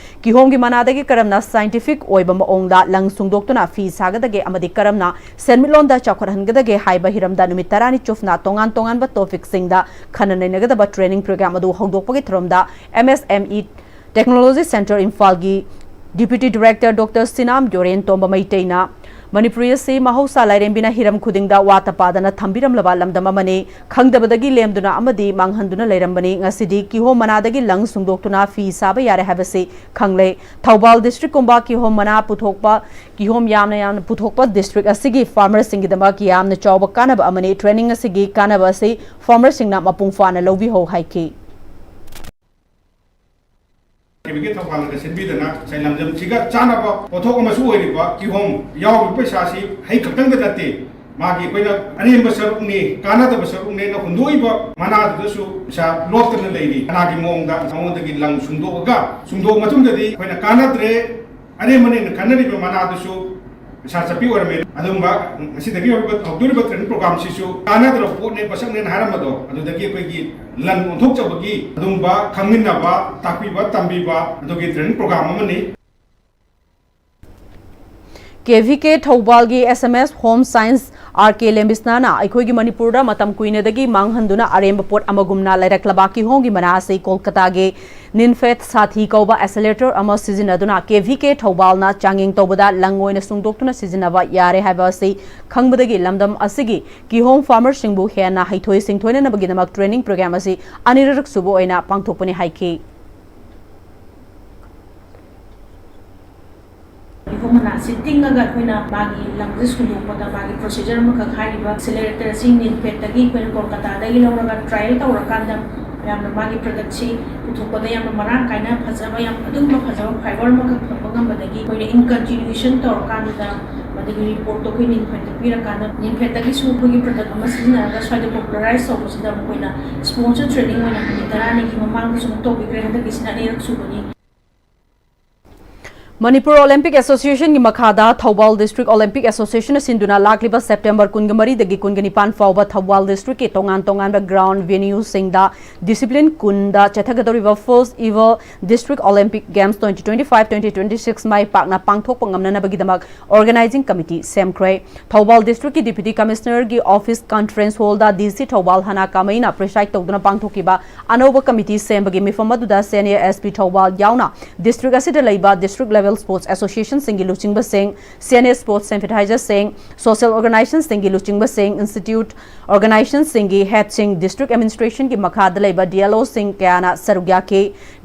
ꯀꯤꯍꯣꯝꯒꯤ ꯃꯅꯥꯗꯒꯤ ꯀꯔꯝꯅ ꯁꯥꯏꯟꯇꯤꯐꯤꯛ ꯑꯣꯏꯕ ꯃꯑꯣꯡꯗ ꯂꯪ ꯁꯨꯡꯗꯣꯛꯇꯨꯅ ꯐꯤ ꯁꯥꯒꯗꯒꯦ ꯑꯃꯗꯤ ꯀꯔꯝꯅ ꯁꯦꯟꯃꯤꯠꯂꯣꯟꯗ ꯆꯥꯎꯈꯠꯍꯟꯒꯗꯒꯦ ꯍꯥꯏꯕ ꯍꯤꯔꯝꯗ ꯅꯨꯃꯤꯠ ꯇꯔꯥꯅꯤ ꯆꯨꯞꯅ ꯇꯣꯉꯥꯟ ꯇꯣꯉꯥꯟꯕ ꯇꯣꯄꯤꯛꯁꯤꯡꯗ ꯈꯟꯅ ꯅꯩꯅꯒꯗꯕ ꯇ꯭ꯔꯦꯅꯤꯡ ꯄ꯭ꯔꯣꯒ꯭ꯔꯥꯝ ꯑꯗꯨ ꯍꯧꯗꯣꯛꯄꯒꯤ ꯊꯧꯔꯝꯗ M S M E Technology Center ꯏꯝꯐꯥꯜꯒꯤ Deputy Director Doctor ꯁꯤꯅꯥꯝ ꯌꯣꯔꯦꯟ ꯇꯣꯝꯕ ꯃꯩꯇꯩꯅ ꯃꯅꯤꯄꯨꯔꯤ ꯑꯁꯤ ꯃꯍꯧꯁꯥ ꯂꯥꯏꯔꯦꯝꯕꯤꯅ ꯍꯤꯔꯝ ꯈꯨꯗꯤꯡꯗ ꯋꯥꯠꯇ ꯄꯥꯗꯅ ꯊꯝꯕꯤꯔꯝꯂꯕ ꯂꯝꯗꯝ ꯑꯃꯅꯤ꯫ ꯈꯪꯗꯕꯗꯒꯤ ꯂꯦꯝꯗꯨꯅ ꯑꯃꯗꯤ ꯃꯥꯡꯍꯟꯗꯨꯅ ꯂꯩꯔꯝꯕꯅꯤ꯫ ꯉꯁꯤꯗꯤ ꯀꯤꯍꯣꯝ ꯃꯅꯥꯗꯒꯤ ꯂꯪ ꯁꯨꯡꯗꯣꯛꯇꯨꯅ ꯐꯤ ꯁꯥꯕ ꯌꯥꯔꯦ ꯍꯥꯏꯕꯁꯤ ꯈꯪꯂꯦ꯫ ꯊꯧꯕꯥꯜ ꯗꯤꯁꯇ꯭ꯔꯤꯛꯀꯨꯝꯕ ꯀꯤꯍꯣꯝ ꯃꯅꯥ ꯄꯨꯊꯣꯛꯄ, ꯀꯤꯍꯣꯝ ꯌꯥꯝꯅ ꯌꯥꯝꯅ ꯄꯨꯊꯣꯛꯄ ꯗꯤꯁꯇ꯭ꯔꯤꯛ ꯑꯁꯤꯒꯤ ꯐꯥꯔꯃꯔꯁꯤꯡꯒꯤꯗꯃꯛ ꯌꯥꯝꯅ ꯆꯥꯎꯕ ꯀꯥꯟꯅꯕ ꯑꯃꯅꯤ꯫ ꯇ꯭ꯔꯦꯅꯤꯡ ꯑꯁꯤꯒꯤ ꯀꯥꯟꯅꯕ ꯑꯁꯤ ꯐꯥꯔꯃꯔꯁꯤꯡꯅ ꯃꯄꯨꯡ ꯐꯥꯅ ꯂꯧꯕꯤꯍꯧ ꯍꯥꯏꯈꯤ꯫ ꯀꯦꯕꯤꯀꯦ ꯊꯧꯕꯥꯜꯅꯒ ꯁꯤꯟꯕꯤꯗꯅ ꯉꯁꯥꯏ ꯂꯝꯗꯝꯁꯤꯒ ꯆꯥꯅꯕ ꯄꯣꯠꯊꯣꯛ ꯑꯃꯁꯨ ꯑꯣꯏꯔꯤꯕ ꯀꯤꯍꯣꯝ ꯌꯥꯎꯔꯤꯕ ꯄꯩꯁꯥꯁꯤ ꯍꯩ ꯈꯛꯇꯪꯗ ꯅꯠꯇꯦ, ꯃꯥꯒꯤ ꯑꯩꯈꯣꯏꯅ ꯑꯔꯦꯝꯕ ꯁꯔꯨꯛꯅꯤ, ꯀꯥꯟꯅꯗꯕ ꯁꯔꯨꯛꯅꯦꯅ ꯍꯨꯟꯗꯣꯛꯏꯕ ꯃꯅꯥꯗꯨꯗꯁꯨ ꯄꯩꯁꯥ ꯂꯣꯠꯇꯅ ꯂꯩꯔꯤ꯫ ꯀꯅꯥꯒꯤ ꯃꯑꯣꯡꯗ ꯃꯉꯣꯟꯗꯒꯤ ꯂꯪ ꯁꯨꯡꯗꯣꯛꯑꯒ, ꯁꯨꯡꯗꯣꯛꯑ ꯃꯇꯨꯡꯗꯗꯤ ꯑꯩꯈꯣꯏꯅ ꯀꯥꯟꯅꯗ꯭ꯔꯦ, ꯑꯔꯦꯝꯕꯅꯦꯅ ꯈꯟꯅꯔꯤꯕ ꯃꯅꯥꯗꯨꯁꯨ ꯄꯩꯁꯥ ꯆꯠꯄꯤ ꯑꯣꯏꯔꯝꯃꯦ꯫ ꯑꯗꯨꯝꯕ ꯉꯁꯤꯗꯒꯤ ꯍꯧꯔꯤꯕ, ꯍꯧꯗꯣꯔꯤꯕ ꯇ꯭ꯔꯦꯅꯤꯡ ꯄ꯭ꯔꯣꯒ꯭ꯔꯥꯝꯁꯤꯁꯨ ꯀꯥꯟꯅꯗ꯭ꯔꯕ ꯄꯣꯠꯅꯦ, ꯄꯣꯠꯁꯛꯅꯦꯅ ꯍꯥꯏꯔꯝꯕꯗꯣ, ꯑꯗꯨꯗꯒꯤ ꯑꯩꯈꯣꯏꯒꯤ ꯂꯟ ꯑꯣꯟꯊꯣꯛꯆꯕꯒꯤ ꯑꯗꯨꯝꯕ ꯈꯪꯃꯤꯟꯅꯕ, ꯇꯥꯛꯄꯤꯕ, ꯇꯝꯕꯤꯕ ꯑꯗꯨꯒꯤ ꯇ꯭ꯔꯦꯅꯤꯡ ꯄ꯭ꯔꯣꯒ꯭ꯔꯥꯝ ꯑꯃꯅꯤ꯫ ꯀꯦ ꯚꯤ ꯀꯦ ꯊꯧꯕꯥꯜꯒꯤ ꯑꯦꯁ ꯑꯦꯝ ꯑꯦꯁ ꯍꯣꯝ ꯁꯥꯏꯟꯁ ꯑꯥꯔ ꯀꯦ ꯂꯦꯝꯕꯤꯁꯅꯥꯅ ꯑꯩꯈꯣꯏꯒꯤ ꯃꯅꯤꯄꯨꯔꯗ ꯃꯇꯝ ꯀꯨꯏꯅꯗꯒꯤ ꯃꯥꯡꯍꯟꯗꯨꯅ ꯑꯔꯦꯝꯕ ꯄꯣꯠ ꯑꯃꯒꯨꯝꯅ ꯂꯩꯔꯛꯂꯕ ꯀꯤꯍꯣꯝꯒꯤ ꯃꯅꯥ ꯑꯁꯤ ꯀꯣꯜꯀꯇꯥꯒꯤ ꯅꯤꯟꯐꯦꯠ ꯁꯥꯊꯤ ꯀꯧꯕ ꯑꯦꯁꯦꯂꯦꯇꯔ ꯑꯃ ꯁꯤꯖꯤꯟꯅꯗꯨꯅ ꯀꯦ ꯚꯤ ꯀꯦ ꯊꯧꯕꯥꯜꯅ ꯆꯥꯡꯌꯦꯡ ꯇꯧꯕꯗ ꯂꯪ ꯑꯣꯏꯅ ꯁꯨꯡꯗꯣꯛꯇꯨꯅ ꯁꯤꯖꯤꯟꯅꯕ ꯌꯥꯔꯦ ꯍꯥꯏꯕ ꯑꯁꯤ ꯈꯪꯕꯗꯒꯤ ꯂꯝꯗꯝ ꯑꯁꯤꯒꯤ ꯀꯤꯍꯣꯝ ꯐꯥꯔꯃꯔꯁꯤꯡꯕꯨ ꯍꯦꯟꯅ ꯍꯩꯊꯣꯏ ꯁꯤꯡꯊꯣꯏꯅꯅꯕꯒꯤꯗꯃꯛ ꯇ꯭ꯔꯦꯅꯤꯡ ꯄ꯭ꯔꯣꯒ꯭ꯔꯥꯝ ꯑꯁꯤ ꯑꯅꯤꯔꯛ ꯁꯨꯕ ꯑꯣꯏꯅ ꯄꯥꯡꯊꯣꯛꯄꯅꯤ ꯍꯥꯏꯈꯤ꯫ ꯀꯤꯍꯣꯝ ꯃꯅꯥꯁꯤ ꯇꯤꯡꯉꯒ ꯑꯩꯈꯣꯏꯅ ꯃꯥꯒꯤ ꯂꯪꯁꯦ ꯁꯨꯡꯗꯣꯛꯄꯗ ꯃꯥꯒꯤ ꯄ꯭ꯔꯣꯁꯤꯖꯔ ꯑꯃꯈꯛ ꯍꯥꯏꯔꯤꯕ ꯑꯦꯁꯦꯂꯦꯇꯔꯁꯤ ꯅꯤꯟꯐꯦꯠꯇꯒꯤ ꯑꯩꯈꯣꯏꯅ ꯀꯣꯜꯀꯇꯥꯗꯒꯤ ꯂꯧꯔꯒ ꯇ꯭ꯔꯥꯏꯌꯦꯜ ꯇꯧꯔꯀꯥꯟꯗ ꯌꯥꯝꯅ ꯃꯥꯒꯤ ꯄ꯭ꯔꯗꯛꯁꯤ ꯄꯨꯊꯣꯛꯄꯗ ꯌꯥꯝꯅ ꯃꯔꯥꯡ ꯀꯥꯏꯅ ꯐꯖꯕ, ꯌꯥꯝ ꯑꯗꯨꯒꯨꯝꯕ ꯐꯖꯕ ꯐꯥꯏꯕꯔ ꯑꯃꯈꯛ ꯐꯪꯕ ꯉꯝꯕꯗꯒꯤ ꯑꯩꯈꯣꯏꯅ in continuation ꯇꯧꯔꯀꯥꯟꯗꯨꯗ ꯃꯗꯨꯒꯤ ꯔꯤꯄꯣꯔꯠꯇꯣ ꯑꯩꯈꯣꯏ ꯅꯤꯟꯐꯦꯠꯇ ꯄꯤꯔꯀꯥꯟꯗ ꯅꯤꯟꯐꯦꯠꯇꯒꯤꯁꯨ ꯑꯩꯈꯣꯏꯒꯤ ꯄ꯭ꯔꯗꯛ ꯑꯃ ꯁꯤꯖꯤꯟꯅꯔꯒ ꯁ꯭ꯋꯥꯏꯗ ꯄꯣꯄꯨꯂꯔꯥꯏꯁ ꯇꯧꯕꯁꯤꯗ ꯃꯈꯣꯏꯅ ꯁ꯭ꯄꯣꯟꯁꯔ ꯇ꯭ꯔꯦꯅꯤꯡ ꯑꯣꯏꯅ ꯅꯨꯃꯤꯠ ꯇꯔꯥꯅꯤꯒꯤ ꯃꯃꯥꯡꯗꯁꯨ ꯑꯃꯨꯛ ꯇꯧꯕꯤꯈ꯭ꯔꯦ꯫ ꯍꯟꯗꯛꯀꯤꯁꯤꯅ ꯑꯅꯤꯔꯛ ꯁꯨꯕꯅꯤ꯫ ꯃꯅꯤꯄꯨꯔ ꯑꯣꯂꯦꯝꯄꯤꯛ ꯑꯦꯁꯣꯁꯤꯌꯦꯁꯟꯒꯤ ꯃꯈꯥꯗ ꯊꯧꯕꯥꯜ ꯗꯤꯁꯇ꯭ꯔꯤꯛ ꯑꯣꯂꯦꯝꯄꯤꯛ ꯑꯦꯁꯣꯁꯤꯌꯦꯁꯟꯅ ꯁꯤꯟꯗꯨꯅ ꯂꯥꯛꯂꯤꯕ ꯁꯦꯞꯇꯦꯝꯕꯔ ꯀꯨꯟꯒ ꯃꯔꯤꯗꯒꯤ ꯀꯨꯟꯒ ꯅꯤꯄꯥꯟ ꯐꯥꯎꯕ ꯊꯧꯕꯥꯜ ꯗꯤꯁꯇ꯭ꯔꯤꯛꯀꯤ ꯇꯣꯉꯥꯟ ꯇꯣꯉꯥꯟꯕ ꯒ꯭ꯔꯥꯎꯟ ꯚꯦꯅ꯭ꯌꯨꯁꯤꯡꯗ ꯗꯤꯁꯤꯄ꯭ꯂꯤꯟ ꯀꯨꯟꯗ ꯆꯠꯊꯒꯗꯧꯔꯤꯕ ꯐꯥꯔꯁ ꯏꯚꯔ district Olympic games twenty twenty five twenty twenty six ꯃꯥꯏ ꯄꯥꯛꯅ ꯄꯥꯡꯊꯣꯛꯄ ꯉꯝꯅꯅꯕꯒꯤꯗꯃꯛ ꯑꯣꯔꯒꯅꯥꯏꯖꯤꯡ ꯀꯃꯤꯇꯤ ꯁꯦꯝꯈ꯭ꯔꯦ꯫ ꯊꯧꯕꯥꯜ ꯗꯤꯁꯇ꯭ꯔꯤꯛꯀꯤ ꯗꯤꯄ꯭ꯌꯨꯇꯤ ꯀꯃꯤꯁꯅꯔꯒꯤ ꯑꯣꯐꯤꯁ ꯀꯟꯐꯔꯦꯟꯁ ꯍꯣꯜꯗ ꯗꯤ ꯁꯤ ꯊꯧꯕꯥꯜ ꯍꯅꯥ ꯀꯥꯃꯩꯅ ꯄ꯭ꯔꯤꯁꯥꯏꯗ ꯇꯧꯗꯨꯅ ꯄꯥꯡꯊꯣꯛꯈꯤꯕ ꯑꯅꯧꯕ ꯀꯃꯤꯇꯤ ꯁꯦꯝꯕꯒꯤ ꯃꯤꯐꯝ ꯑꯗꯨꯗ ꯁꯤ N A S P Thoubal ꯌꯥꯎꯅ ꯗꯤꯁꯇ꯭ꯔꯤꯛ ꯑꯁꯤꯗ ꯂꯩꯕ ꯗꯤꯁꯇ꯭ꯔꯤꯛ ꯂꯦꯚꯦꯜ ꯁ꯭ꯄꯣꯔꯠꯁ ꯑꯦꯁꯣꯁꯤꯌꯦꯁꯟꯁꯤꯡꯒꯤ ꯂꯨꯆꯤꯡꯕꯁꯤꯡ, ꯁꯤ ꯑꯦꯟ ꯑꯦ ꯁ꯭ꯄꯣꯔꯠꯁ ꯁꯦꯝꯐꯤꯇꯥꯏꯖꯔꯁꯤꯡ, ꯁꯣꯁꯤꯌꯦꯜ ꯑꯣꯔꯒꯅꯥꯏꯖꯦꯁꯟꯁꯤꯡꯒꯤ ꯂꯨꯆꯤꯡꯕꯁꯤꯡ, ꯏꯟꯁꯇꯤꯇ꯭ꯌꯨꯠ ꯑꯣꯔꯒꯅꯥꯏꯖꯦꯁꯟꯁꯤꯡꯒꯤ ꯍꯦꯗꯁꯤꯡ, ꯗꯤꯁꯇ꯭ꯔꯤꯛ ꯑꯦꯗꯃꯤꯅꯤꯁꯇ꯭ꯔꯦꯁꯟꯒꯤ ꯃꯈꯥꯗ ꯂꯩꯕ ꯗꯤ ꯑꯦꯜ ꯑꯣꯁꯤꯡ ꯀꯌꯥꯅ ꯁꯔꯨꯛ ꯌꯥꯈꯤ꯫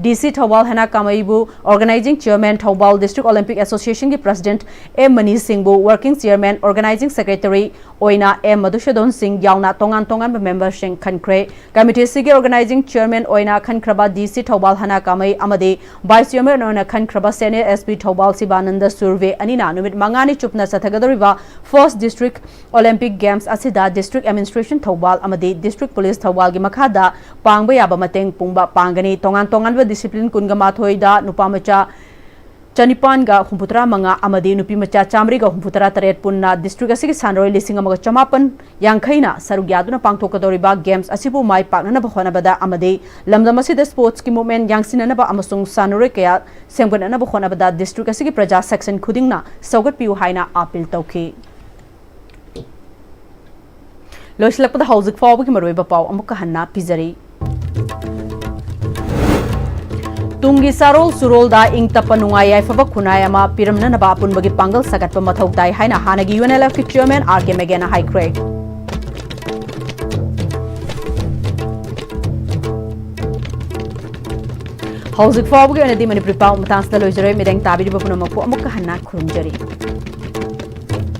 ꯗꯤ ꯁꯤ ꯊꯧꯕꯥꯜ ꯍꯦꯅꯥ ꯀꯥꯃꯩꯕꯨ organising chairman, Thoubal district Olympic ꯑꯦꯁꯣꯁꯤꯌꯦꯁꯟꯒꯤ ꯄ꯭ꯔꯁꯤꯗꯦꯟꯠ ꯑꯦꯝ ꯃꯅꯤ ꯁꯤꯡꯕꯨ ꯋꯥꯔꯀꯤꯡ ꯆꯤꯌꯔꯃꯦꯟ, ꯑꯣꯔꯒꯅꯥꯏꯖꯤꯡ ꯁꯦꯀ꯭ꯔꯦꯇꯔꯤ ꯑꯣꯏꯅ ꯑꯦꯝ ꯃꯙꯨꯁꯨꯗꯟ ꯁꯤꯡ ꯌꯥꯎꯅ ꯇꯣꯉꯥꯟ ꯇꯣꯉꯥꯟꯕ ꯃꯦꯝꯕꯔꯁꯤꯡ ꯈꯟꯈ꯭ꯔꯦ꯫ ꯀꯃꯤꯇꯤ ꯑꯁꯤꯒꯤ ꯑꯣꯔꯒꯅꯥꯏꯖꯤꯡ ꯆꯤꯌꯔꯃꯦꯟ ꯑꯣꯏꯅ ꯈꯟꯈ꯭ꯔꯕ ꯗꯤ ꯁꯤ ꯊꯧꯕꯥꯜ ꯍꯅꯥ ꯀꯥꯃꯩ ꯑꯃꯗꯤ ꯚꯥꯏꯁ ꯆꯤꯌꯔꯃꯦꯟ ꯑꯣꯏꯅ ꯈꯟꯈ꯭ꯔꯕ ꯁꯤ N A S P Thoubal Sivananda ꯁꯨꯔꯚꯦ ꯑꯅꯤꯅ ꯅꯨꯃꯤꯠ ꯃꯉꯥꯅꯤ ꯆꯨꯞꯅ ꯆꯠꯊꯒꯗꯧꯔꯤꯕ ꯐꯥꯔꯁ ꯗꯤꯁꯇ꯭ꯔꯤꯛ ꯑꯣꯂꯦꯝꯄꯤꯛ ꯒꯦꯝꯁ ꯑꯁꯤꯗ ꯗꯤꯁꯇ꯭ꯔꯤꯛ ꯑꯦꯗꯃꯤꯅꯤꯁꯇ꯭ꯔꯦꯁꯟ ꯊꯧꯕꯥꯜ ꯑꯃꯗꯤ ꯗꯤꯁꯇ꯭ꯔꯤꯛ ꯄꯨꯂꯤꯁ ꯊꯧꯕꯥꯜꯒꯤ ꯃꯈꯥꯗ ꯄꯥꯡꯕ ꯌꯥꯕ ꯃꯇꯦꯡ ꯄꯨꯡꯕ ꯄꯥꯡꯒꯅꯤ꯫ ꯇꯣꯉꯥꯟ ꯇꯣꯉꯥꯟꯕ ꯗꯤꯁꯤꯄ꯭ꯂꯤꯟ ꯀꯨꯟꯒ ꯃꯥꯊꯣꯏꯗ ꯅꯨꯄꯥ ꯃꯆꯥ ꯆꯅꯤꯄꯥꯟꯒ ꯍꯨꯝꯐꯨꯇꯔꯥ ꯃꯉꯥ ꯑꯃꯗꯤ ꯅꯨꯄꯤ ꯃꯆꯥ ꯆꯥꯃꯔꯤꯒ ꯍꯨꯝꯐꯨꯇꯔꯥ ꯇꯔꯦꯠ ꯄꯨꯟꯅ ꯗꯤꯁꯇ꯭ꯔꯤꯛ ꯑꯁꯤꯒꯤ ꯁꯥꯟꯅꯔꯣꯏ ꯂꯤꯁꯤꯡ ꯑꯃꯒ ꯆꯃꯥꯄꯟ ꯌꯥꯡꯈꯩꯅ ꯁꯔꯨꯛ ꯌꯥꯗꯨꯅ ꯄꯥꯡꯊꯣꯛꯀꯗꯧꯔꯤꯕ ꯒꯦꯝꯁ ꯑꯁꯤꯕꯨ ꯃꯥꯏ ꯄꯥꯛꯅꯅꯕ ꯍꯣꯠꯅꯕꯗ ꯑꯃꯗꯤ ꯂꯝꯗꯝ ꯑꯁꯤꯗ ꯁ꯭ꯄꯣꯔꯠꯁꯀꯤ ꯃꯨꯚꯃꯦꯟꯠ ꯌꯥꯡꯁꯤꯟꯅꯅꯕ ꯑꯃꯁꯨꯡ ꯁꯥꯟꯅꯔꯣꯏ ꯀꯌꯥ ꯁꯦꯝꯒꯠꯅꯅꯕ ꯍꯣꯠꯅꯕꯗ ꯗꯤꯁꯇ꯭ꯔꯤꯛ ꯑꯁꯤꯒꯤ ꯄ꯭ꯔꯖꯥ ꯁꯦꯛꯁꯟ ꯈꯨꯗꯤꯡꯅ ꯁꯧꯒꯠꯄꯤꯌꯨ ꯍꯥꯏꯅ ꯑꯥꯄꯤꯜ ꯇꯧꯈꯤ꯫ ꯂꯣꯏꯁꯤꯜꯂꯛꯄꯗ ꯍꯧꯖꯤꯛ ꯐꯥꯎꯕꯒꯤ ꯃꯔꯨꯑꯣꯏꯕ ꯄꯥꯎ ꯑꯃꯨꯛꯀ ꯍꯟꯅ ꯄꯤꯖꯔꯤ꯫ ꯇꯨꯡꯒꯤ ꯆꯥꯔꯣꯜ ꯁꯨꯔꯣꯜꯗ ꯏꯪ ꯇꯞꯄ ꯅꯨꯡꯉꯥꯏ ꯌꯥꯏꯐꯕ ꯈꯨꯟꯅꯥꯏ ꯑꯃ ꯄꯤꯔꯝꯅꯅꯕ ꯑꯄꯨꯟꯕꯒꯤ ꯄꯥꯡꯒꯜ ꯁꯥꯒꯠꯄ ꯃꯊꯧ ꯇꯥꯏ ꯍꯥꯏꯅ ꯍꯥꯟꯅꯒꯤ UNLF ꯀꯤ ꯆꯤꯌꯔꯃꯦꯟ ꯑꯥꯔ ꯀꯦ ꯃꯦꯒꯦꯅ ꯍꯥꯏꯈ꯭ꯔꯦ꯫ ꯍꯧꯖꯤꯛ ꯐꯥꯎꯕꯒꯤ ꯑꯣꯏꯅꯗꯤ ꯃꯅꯤꯄꯨꯔꯤ ꯄꯥꯎ ꯃꯇꯥꯡꯁꯤꯗ ꯂꯣꯏꯖꯔꯦ꯫ ꯃꯤꯠꯌꯦꯡ ꯇꯥꯕꯤꯔꯤꯕ ꯄꯨꯝꯅꯃꯛꯄꯨ ꯑꯃꯨꯛꯀ ꯍꯟꯅ ꯈꯨꯔꯨꯝꯖꯔꯤ꯫